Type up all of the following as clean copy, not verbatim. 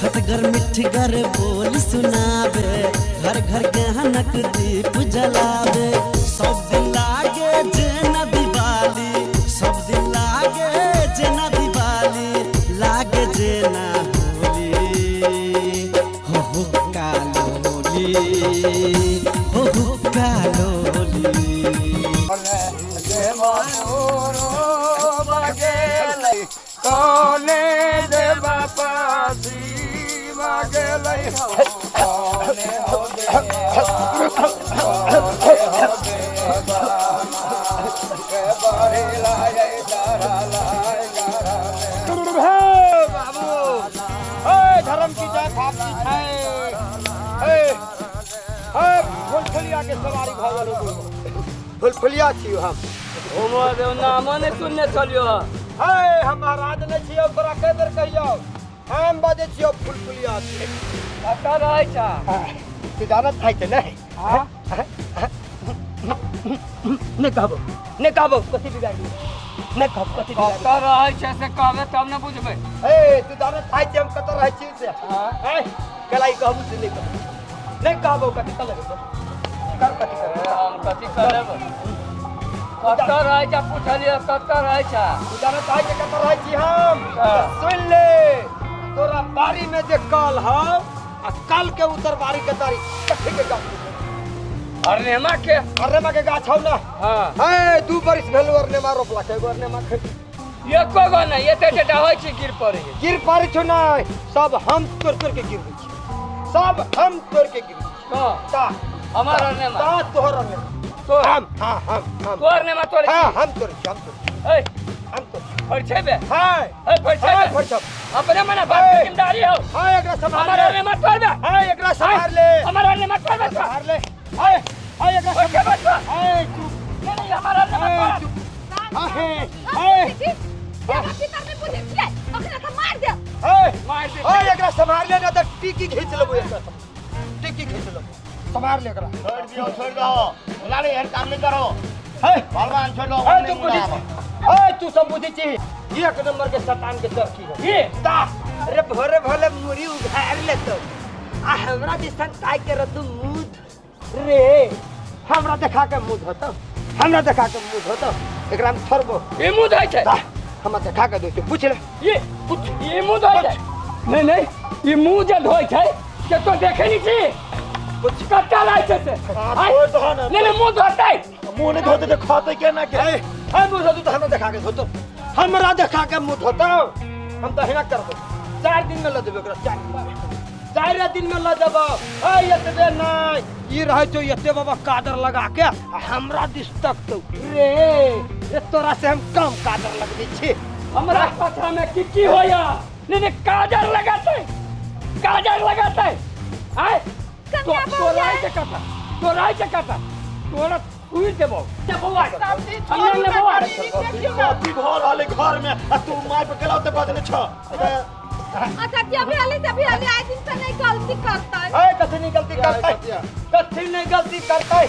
खटगर मिठगर बोल सुनावे, घर घर गहनक दीप जलावे। सब दिन लागे जेना दिवाली, सब दिन लागे जेना दिवाली, लागे जेना होली, हो हुक्का लोली, हो हुक्का लोली। बाबू ए धर्म की जय पाप की जय। ए ए फुलफुलिया के सवारी भऽ गेल। फुलफुलिया छी हम। ओ नामो नहि सुनने छलियो। हे हम महाराज नहि छियौ, तोरा कै बेर कहियौ, हम बजै छियौ फुलफुलिया छी। कतऽ रहै छ? तू जानत है कि नहीं? नहीं कहबो, नहीं कहबो, कथी बिगाड़ी नहीं कहबो, कथी बिगाड़ी। कतऽ रहै छ से कहबे तब ने बुझबै। ए तू जानत है कि हम कतऽ रहै छी से? ए कलाई कहबो से नहीं कहबो, नहीं कहबो, कथी कर लगबो कर, कथी कर। हम कथी करब? कतऽ रहै छ पुछलियो, कतऽ रहै छ? तू जानत है कि कतऽ रहै छी हम? सुन ले, तोरा बाड़ी में जे कल हौ आ कल के उत्तर बाड़ी के तारी कथी के गाछ? अरनेमा के। अरनेमा के गाछ हौ ना? हाँ। हे 2 बरिस भेल अरनेमा रोपला, के अरनेमा खे एको गो नहि, एते टेटा होइ छै गिर पड़े। गिर पड़े छौ नहि, सब हम तोड़ तोड़ के गिरबै छी, सब हम तोड़ के गिरबै छी। ता हमर अरनेमा, ता तोहर अरनेमा। तो हम, हाँ हम हम तोहर अरनेमा तोड़ै छी। हाँ हम तोड़ै छी, हम तोड़ै छी। ए हम तोड़ै छी। फड़छेबे बे। हाँ। ए फड़छेबे। हाँ फड़छब। अपने मने बाप के जिम्मेदारी हो। हाँ एकरा संभाल हमर ले। अरनेमा तोड़बे। हाँ एकरा संभाल ले। हमर अरनेमा तोड़बे। संभाल ले। हाँ हाँ एकरा फड़छेबे। हाँ चुप। नहीं नहीं हमर अरनेमा हाँ तोड़। चुप। हाँ हे हे हे मार दे। हाँ एकरा संभाल ले ना त टिकी घीच लेबो, एकरा टिकी घीच लेबो, संभाल ले एकरा। छोड़ दियो, छोड़ दो, लाले एहन काम नहीं करो। हे भगवान छोड़ दो। हे तू बुझी, हे तू सब बुझी छी, एक नंबर के शैतान के चरखी हो। ये ता रे भोरे भोले मुड़ी उघार लेतो आ हमरा दिसन ताक के रतु मुंह रे, हमरा देखा के मुंह धोतो, हमरा देखा के मुंह धोतो, एकरा में थोड़बो। ई मुंह धोइ छै। ता हमरा देखा के धोइ छै, पूछ ले। ये पूछ। ई मुंह धोइ छै। नहीं नहीं ई मुंह जे धोइ छै से तो देखे नहीं छी। पूछ। कत्ता लाइ छै से? छोड़ दो ना। नहीं नहीं मुंह धोतै। मुंह नहीं धोते तो खाते के ना के। हे हे मुंह धोतू त हमरा देखा के धोतो, हमरा देखा के मुंह धोतो, हम त हिना करबो। 4 दिन में ल देबो एकरा, 4 दिन में, 4 दिन में ल देबो। हे एतबे नहीं ई रहै छौ एते बाबा कादर लगा के आ हमरा दिस तक तो रे, रे तोरा से हम कम कादर लगबै छी। हमरा कथा में की की होया? नहीं नहीं काजर लगातै, काजर लगातै। आय तोराइ के कथा, तोराइ के कथा, तोरा उड़ देबो। बौआ छोड़ू ने ना, बौआ। देखियौ ना। कथी भऽ रहल है घर में आ तू my पे गेलौ तऽ बजने छ। अच्छा कि अभी हाली से अभी हाली आए दिन से नहीं गलती करता है। ए कथी नहीं गलती करतै, कथी नहीं गलती करतै।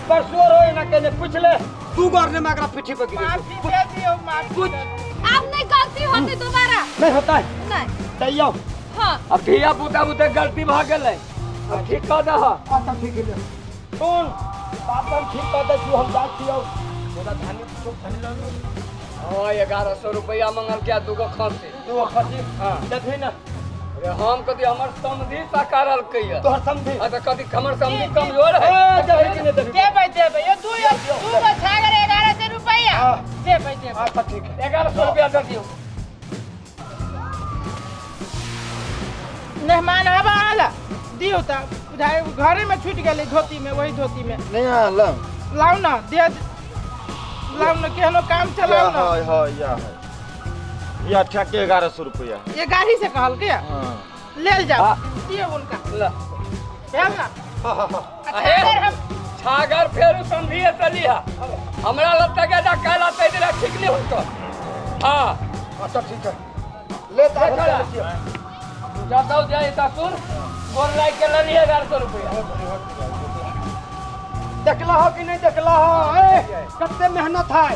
परसों रोए ना केने पूछ ले, तू घर ने मगरा पीठी पे गिरे। माफी दे दियौ, माफी पूछ। दे दियौ। अब नहीं गलती होती दोबारा नहीं होता है। नहीं तैयो। हाँ। अब धिया पुता बुते गलती भऽ गेलै, अब ठीक कऽ दह। अच्छा ठीक है, सुन बाप हम ठीक कऽ दै छियौ, हम जाइ छियौ। तोरा धानी चोक धानी लऽ लो। हाँ 1100 रुपया मंगल क्या 2 गो खसी। 2 गो खसी? हाँ। देखही ना। अरे हम कथी हमर समधि सकारल कैया। तोहर समधि? अच्छा कथी हमर समधि कमजोर है? ए देबही कि नहीं देबही? देबै देबै, ये दू गो छागर 1100 रुपया। हाँ। देबै देबै। अच्छा ठीक है। 1100 रुपया दे दियौ। मेहमान आबा आला दियौ त बुझाइ घरे में छूट गेलै धोती में, वही धोती में। नहीं आला। लाउ ना दे, लाउ ना, केहनो काम चलाउ ना। है है या है या ठेके 1100 रुपया। ये गाड़ी से कहल के हाँ। लेल जाओ। हाँ। दियौ उनका। ला। भेल ना? हाँ हाँ हाँ। अहे छागर फेरू समधिए से लिहा, हमरा लगता के जा काल्हि आते दिना ठीक नहीं होतो। हाँ। अच्छा ठीक है, ले तार देखो ना। जतौ जाए ससुर गोर लाग के ललिए 1100 रुपया। देखला हो कि नहीं देखला हो? ए कते मेहनत है।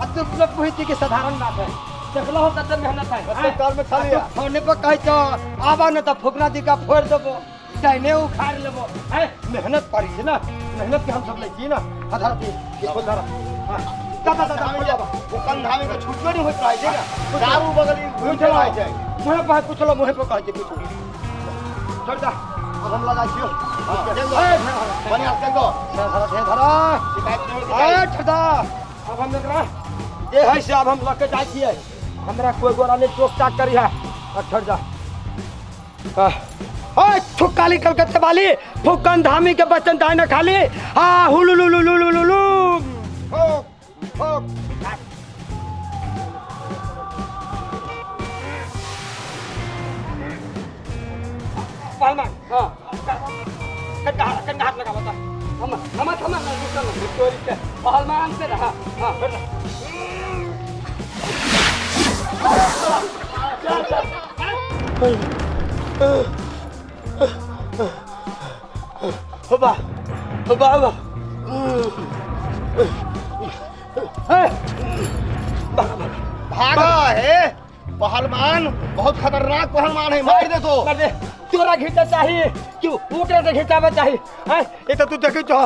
आ तू लोग बुझै छी कि साधारण बात है। देखलो हो कते मेहनत है। कते काल में खाली आ तू फोने पर कहै छ आबा न त फुकना जी का फोड़ देबो, चाइने उखाड़ लेबो। हैं मेहनत करी छै ना, मेहनत के हम सब लै छी ना। धरा दी इसको धरा। हां दा दा दा हो जाबा। वो कंधामे के छुटबे नहीं होइत रहै छै ना, चारू बगल ई घुमि रहै छै। मुहे पर कुचलो, मुहे पर कहै छै कुछ छोड़ दा। अब हम लगा छियो। बढ़िया से दो। धरा धरा धरा शिकायत नहीं होई। ए छोड़ दा। अब हम एकरा जे है से अब हम लके जाइ छियै, हमरा कोई गोरा नहीं टोक टाक करी है। और छोड़ जा। ओए थुक्काली कलकत्ते वाली फुकन धामी के बचन दाना खाली। आ हुलु लुलु लुलु लुलु ठोक ठोक। पहलवान हां कट्टा कट्टा हाथ लगा बता। हम हम हम निकल चोरी के पहलवान से रहा। हां होबा होबा होबा। भागा है पहलवान, बहुत खतरनाक पहलवान है, मार दे तो। मार दे। तोरा घिचा चाहिए क्यों ओकरा से घिचावा चाहिए? हैं ये तो तू देखी तो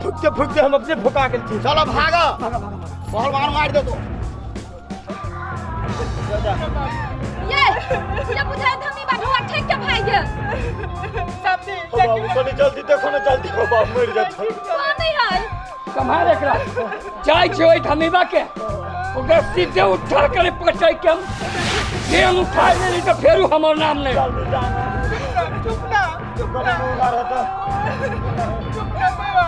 फुकते फुकते हम अपने फुका गेल छी। चलो भागा पहलवान, मार दे तो। ये बुझाय धमी बाबू ठेक के भाग गेल। समझी बाबू कनी जल्दी देखो ना, जल्दी हो बाबू मर जात। कौन नहीं है सम्हार एकरा जाय छै ओहि धमीबा के, ओकरा सीधे उठा कर पटै के हम देह उठा लेली त फेरू हमर नाम नहीं। चुप ना, चुप ना, चुप ना बाबा,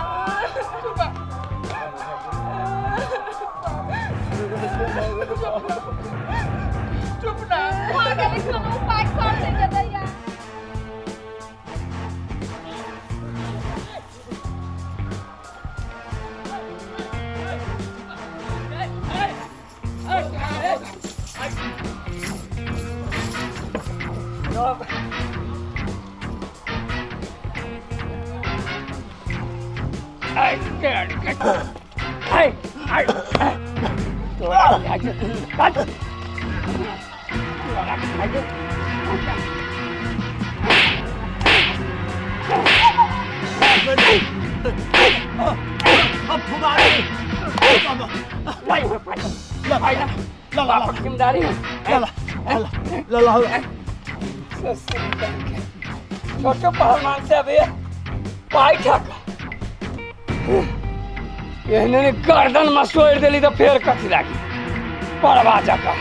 चुप। चुप ना। पागल कोनो उपाय कर दे दैया। छोटो पहलवान से अभी पाई ठक एहने गर्दन मसोड़ देली तो फेर कथी लागी पड़वा जका।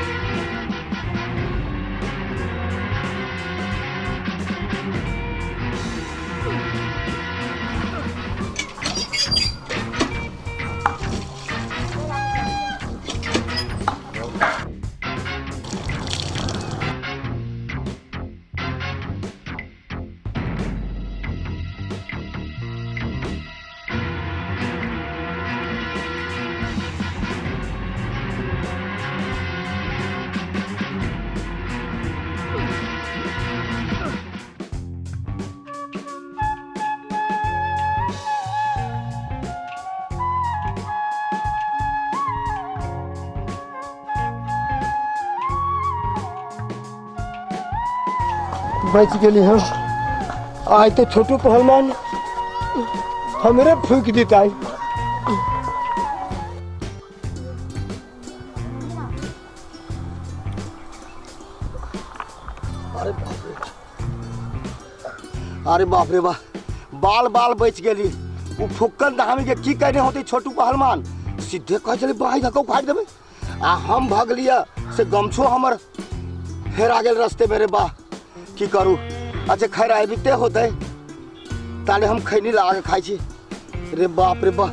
बच गेली हम। आज तो छोटू पहलवान हमरे फूक देता। अरे बाप रे, अरे बाप रे बा, बाल बाल बच गेली। उ फुक्कन धामी के की कहने होते छोटू पहलवान, सीधे कह चले बाई धक्का उखाड़ देबे। आ हम भाग लिया से गमछो हमर हेरा गेल रास्ते मेरे बा, की करू। अच्छा खैर आबिते होते ताले हम खैनी लगा के खाई छी। रे बाप रे बा,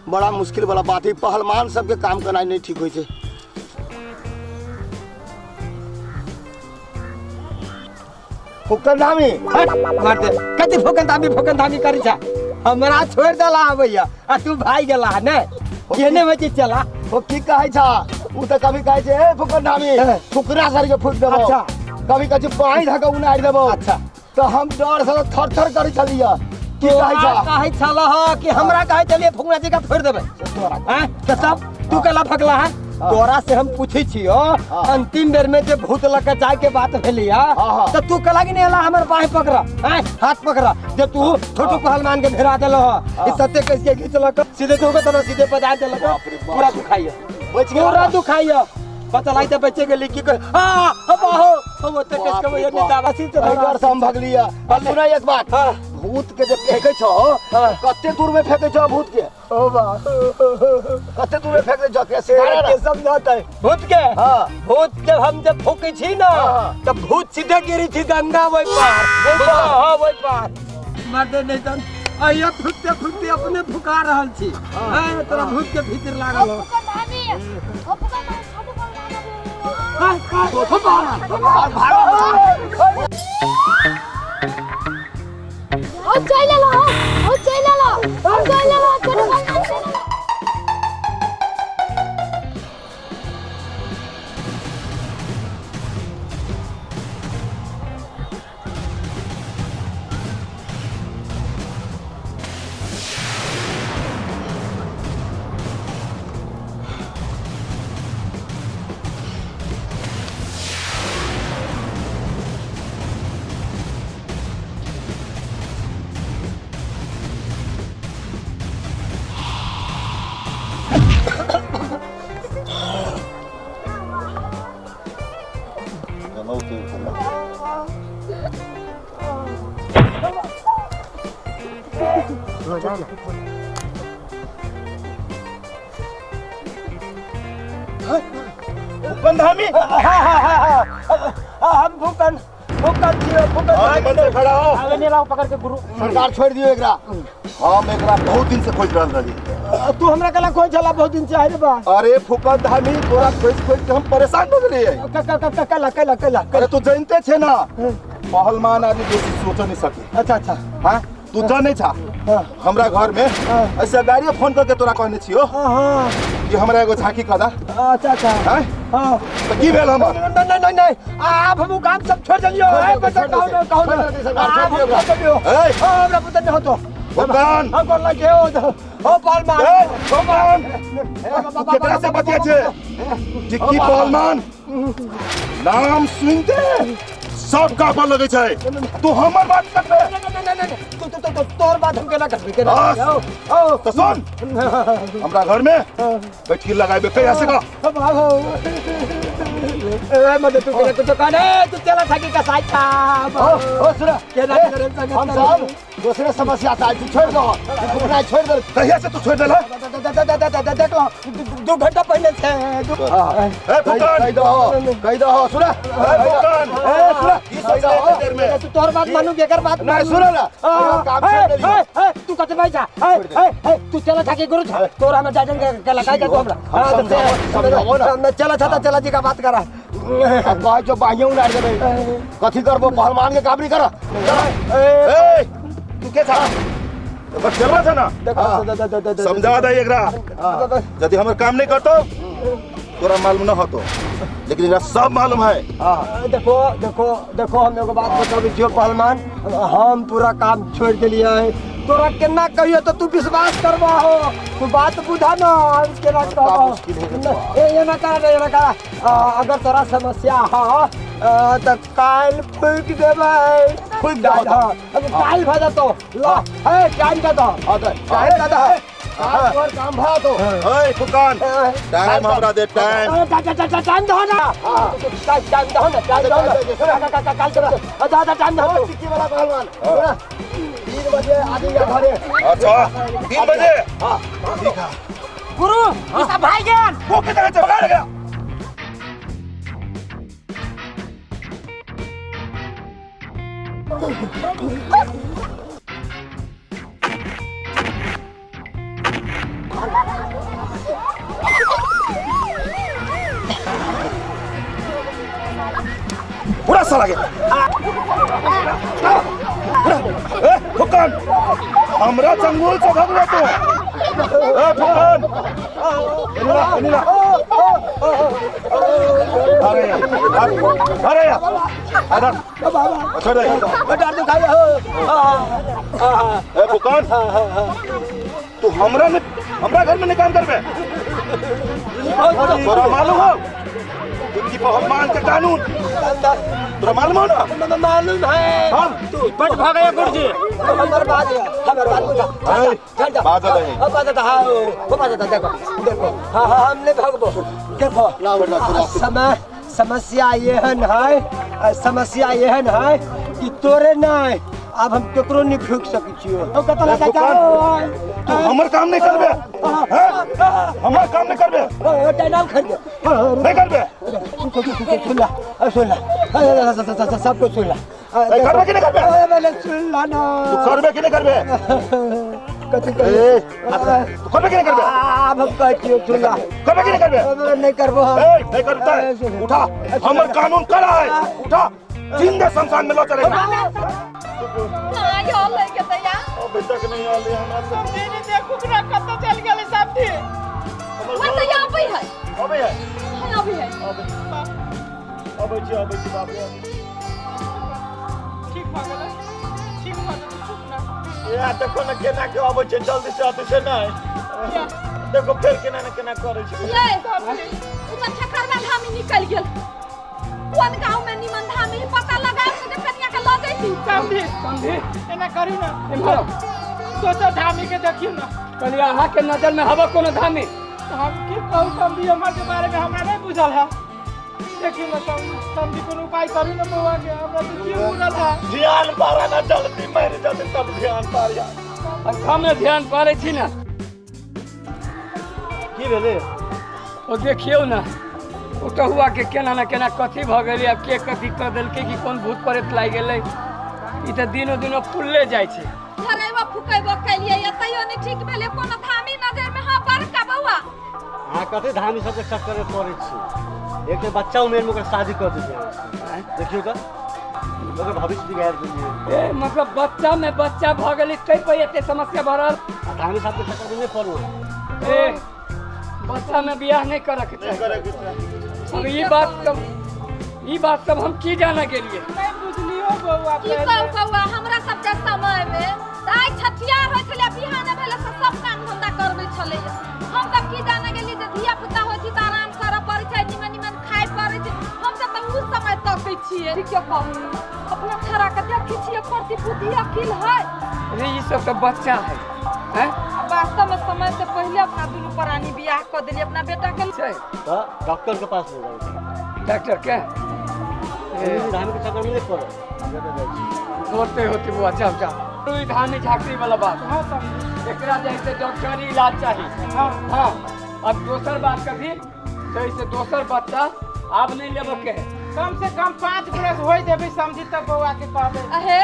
बड़ा मुश्किल वाला बात है। पहलवान सबके काम करना नहीं ठीक होइ छै। फुक्कन धामी मार दे कथी फुक्कन धामी फुक्कन धामी करी छा, हमरा छोड़ देला आबैया आ तू भाग गेला ने केने होइ छै चला। ओ की कहै छा, उ त कभी कहै छै ए फुक्कन धामी फुकरा सर के फुक देबो। अच्छा कभी कहै छै बाई धक्का उनारि देबो। अच्छा तो हम डर से थर थर करै छलियै। की कहै छा? कहै छल ह कि हमरा कहै छलियै फुकना जी का फोड़ देबै। हैं त तब तू केला फकला है? तोरा से हम पूछै छियो अंतिम बेर में जे भूत लग के जाय के बात भेली हा हाँ। त तू कहला कि नहीं अला हमर बाह पकड़ा हैं हाथ पकड़ा जे तू छोटू पहलवान के भेरा देलो ह ई सत्य कस के घिचलक सीधे तो तोरा सीधे बजा देलक बाप रे बाप। पूरा दुखाइया बच गेला पूरा दुखाइया बतलाई त बचे गेली की कर हां हम हो हम ओते कस के ये दावा सी एहि डर से हम भगलिया। आ सुना एक बात, हाँ। भूत के जे फेंकै छौ हाँ। कते दूर में फेंकै छौ भूत के? ओ बा कते दूर में फेंक दै छौ कैसे? के समझाता है भूत के? हाँ। भूत जब हम जब फूकै छी ना हाँ। तब भूत सीधे गिरी छी गंगा ओहि पार। हाँ ओहि पार मर्दे नहीं तन अइया फूकते फूकते अपने फुका रहल छी। हैं तोरा भूत के भीतर लागल हो। हाँ, हाँ, हो बा, हो बा। ओ चल लो, ओ चल लो, ओ चल लो, छोटू पहलवान चल लो। फूकन धामी। हम फूकन फूकन छियो फूकन। हाँ, निमन से खड़ा हो। आगे नहीं लाओ पकड़ के गुरु। सरकार छोड़ दियो एकरा। हम एकरा बहुत दिन से खोज रहल रही। तू हमरा कला खोज छला बहुत दिन से आइ रे बा। अरे फूकन धामी तोरा खोज खोज के हम परेशान हो गेलियै। कला कला कला। अरे तू जानते छे ना पहलवान आदमी बेसी सोच नहीं सके। अच्छा अच्छा। हाँ तू जानै छा हमरा घर में ऐसे गाड़ियों फोन करके तोरा कहने छियो हां कि हमरा एगो झांकी कदा। अच्छा अच्छा। हैं हां तो की भेल हमर? नहीं नहीं नहीं आप हम काम सब छोड़ दियो। ए बेटा कहू ना कहू ना आप हम छोड़ दियो। ए हां हमरा पुत्र नहीं होतो। फूकन हम कोन लगे हो हो पहलवान। ए फूकन तू केकरा से बतिया छे? टिक्की पहलवान नाम सुनते सब कापा लगे छै। तू हमर बात करबे? नहीं नहीं नहीं तू तू तू तोर बात हम केना करबे केना? ओ तो सुन हमरा घर में बैठकी लगाबे कहिया से का? ए मत तू केना तू काने तू चला थाकी का साई था। ओ सुन केना करे हम सब दूसरे समस्या से तू छोड़ दो फुकना छोड़ दे। कहिया से तू छोड़ देला? देख लो 2 घंटा पहले से। ए फुकन कह दो सुन। ए फुकन ए सुन की सोच देर में तू तोर बात मानू बेकार बात नहीं सुन ना काम छोड़ दे। ए तू कते भाई जा। ए ए तू चला थाकी गुरु छा तोरा में जाजन के लगाई जा तू हमरा। हां समझाओ ना। चला छा चला जी का बात करा। कह जो बाहियों उनार देबै कथी करबो पहलवान के काम नहीं कर। ए तू के था एकर चलवा था ना समझा दे एकरा। यदि हमर काम नहीं करतो तोरा मालूम न होतो लेकिन एकरा सब मालूम है। देखो देखो देखो हम एगो बात बताबै छियो पहलवान हम पूरा काम छोड़ देलिए है। तोरा केना कहियो तो तू विश्वास करबा हो तू बात बुझा ना केना कहबो। ए एना कर एना कर अगर तोरा समस्या हो त काल फूक देबै। फूक दे अब काल भ जतो ल ए टाइम दे दो। हां टाइम दे दो तोर काम भा तो। ए फुकन टाइम हमरा दे टाइम। टाइम दो ना टाइम दो ना टाइम दो ना काल कर अच्छा टाइम दो। टिक्की वाला पहलवान 3 बजे आदि या घरे। अच्छा 3 बजे। हां ठीक है गुरु ई सब भाई गेल वो किधर है भगा गया। पूरा साला गया। ए फुकन हमरा चंगुल से भगलो तू। ए फुकन एनिला एनिला अरे अरे अरे छोड़ दे डर दुखाई हो। ए फुकन तू हमरा में हमरा घर में नहीं काम करबे। तोरा मालूम हो कि पहलवान के कानून तोरा मालूम हो ना? मालूम है। हम बट भाग गया गुरुजी। हमर बात है, हमर बात जा जा बाजा दे। अब बाजा हां वो बाजा देखो देखो। हां हां हमने भागबो देखो। समय समस्या एहन है, समस्या एहन है कि तोरे नहीं अब हम केकरो नहीं फूक सकै छियो। ओ कत लगा जाओ तू हमर काम नहीं करबे। हैं हमर काम नहीं करबे। ओ डायनाम खरीद नहीं करबे। सुन ला सुन ला सबको सुन ला। करबे कि नहीं करबे? मैंने सुन ला ना। तू करबे कि नहीं करबे? कथि करबे? तू करबे कि नहीं करबे? अब हम कहै छियो सुन ला। करबे कि नहीं करबे? नहीं करबो हम। ए नहीं करता उठा, हमर कानून कड़ा है। उठा जिंदा शमशान में लो चलेगा। ना यो लेके तैया ओ बेटा के नहीं आले हमरा समझी नहीं देखू ना कत चल गेलै समझी। वो तो यहाँ पे है। अबे है। हां अभी है। अबे छी अबे छी बाप रे। ठीक भ गेलै, ठीक भ गेलै। चुप ना। ए देखो ना केना के अबै छै, जल्दी से आते छै नहीं। देखो फेर केना ना केना करै छै। ये उ त ठकरवा धामी निकल गेल। कोन गांव में निमन धामी पता लगा के कन्या के ल जैती। समझी समझी एना करू ना। एम्हर दोसर धामी के देखियो ना। कहलिए अहाँ के नजर में हवा कोनो धामी? हम की कहू समझी, हमर के बारे में हमरा नहीं बुझल है। देखियो ना समझी कोनो उपाय करू ना बउआ के, हमरा तो जीव उड़ल है। ध्यान पारा ना जल्दी मर जल्दी तब ध्यान पारिया। हम ध्यान पारै छी ना। की भेलै? ओ देखियौ ना ओ तो हुआ के केना ना केना कथी भ गेलै। आब के कथी कऽ देलकै कि कोन भूत प्रेत लागि गेलै। ई तऽ दिनो दिनो फुलले जाइ छै। झरेबो फुकेबो केलियै या तैयो नहीं ठीक भेलै। कोनो धामी नजर में हां बड़का बउआ। अहाँ कते धामी सबके चक्कर में पड़ै छी। एक तऽ बच्चा उमेर में ओकर शादी कऽ देलियै। देखियौ तऽ ओकर भविष्य बिगाड़ि देलियै। ए मतलब बच्चा में बच्चा भऽ गेलै तै पर एते समस्या भरल। आ धामी सबके चक्कर में नहि पड़ू। ए बच्चा में बियाह नहीं करे के चाही। अब ई बात सब हम की जाना गेलिए? नहीं बुझलियो बउआ। की कहू बउआ, हमरा सब के समय में दाइ छठियार होइ छलै, बिहान भेलै से सब काम धंधा करबै छलै। हम सब की जाना गेलिए जे धिया पुता होइ छै तऽ आराम करऽ पड़ै छै, निमन निमन खाइ पड़ै छै। हम सब तऽ उ समय तकै छियै। ठीक कहू अपना छड़ा के देखै छियै प्रति बुद्धि अकिल है। अरे ई सब तऽ बच्चा है। हैं वास्तव में समय से पहले अपना दुनू प्राणी बियाह कर देलिए अपना बेटा के। छै तऽ डॉक्टर के पास ले जाउ। डॉक्टर के धामी के चक्कर में नहीं पड़ो। होते होते बुआ जाओ जाओ। ई धामी झांकरी वाला बात। हां समझी एकरा जैसे डॉक्टरी इलाज चाहिए। हां हां अब दोसर बात कभी तो इसे दोसर बच्चा आप नहीं लेबो के है। कम से कम 5 बरस होई देबै समझी तब बउआ के कहबै। अहे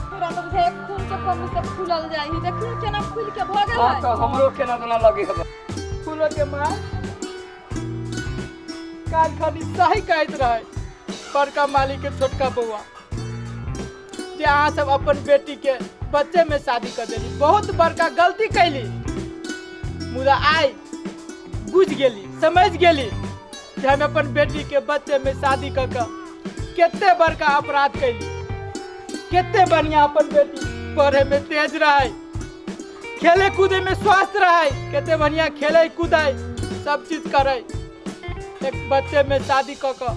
पूरा तो बुझे खून के कमी से फूलल जाई। देखियो केना फूल के भ गेल। हां तो हमरो केना दोना लगे हब फूलो के मां काल खाली सही कहैत रहे बड़का मालिक के छोटका बउआ जे अहाँ सब अपन बेटी के बच्चे में शादी कर देली। बहुत बड़का गलती कैली, मुदा आइ बुझ गेली समझ गेली जे हम अपन बेटी के बच्चे में शादी कऽ के कते बड़का अपराध कैली। कते बढ़िया अपन बेटी पढ़े में तेज रहे, खेले कूदे में स्वस्थ रहे, कते बढ़िया खेले कूदे सब चीज करे। एक बच्चे में शादी कऽ के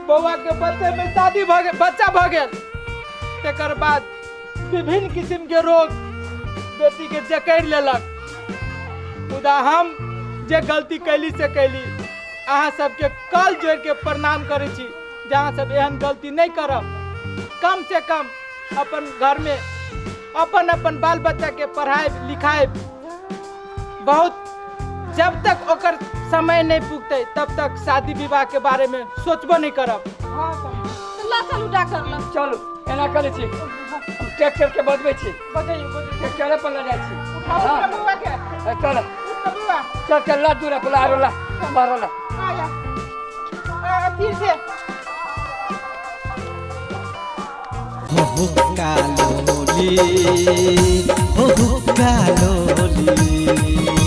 बउआ के बच्चे में शादी भ गेल, बच्चा भ गेल। तकर बाद विभिन्न किस्म के रोग बेटी के जकड़ लेलक। मुदा हम जे गलती कैली से कैली। अहाँ सबके कल जोड़ के प्रणाम करै छी जे अहाँ सब एहन गलती नहीं करब। कम से कम अपन घर में अपन अपन बाल बच्चा के पढ़ाई लिखाई बहुत जब तक ओकर समय नहीं पुगतै तब तक शादी विवाह के बारे में सोचबो नहीं करब। हाँ ला चलू डॉक्टर लग चलू। एना करै छी हम ट्रैक्टर के बजबै छी। बजैयो बजैयो ट्रैक्टरे पर ल जाइ छी। उठाउ ना बउआ के। चल बउआ चल चल ला दूरा पर आरो ला बारो ला आया आ फिर से हो कालोली हो कालोली।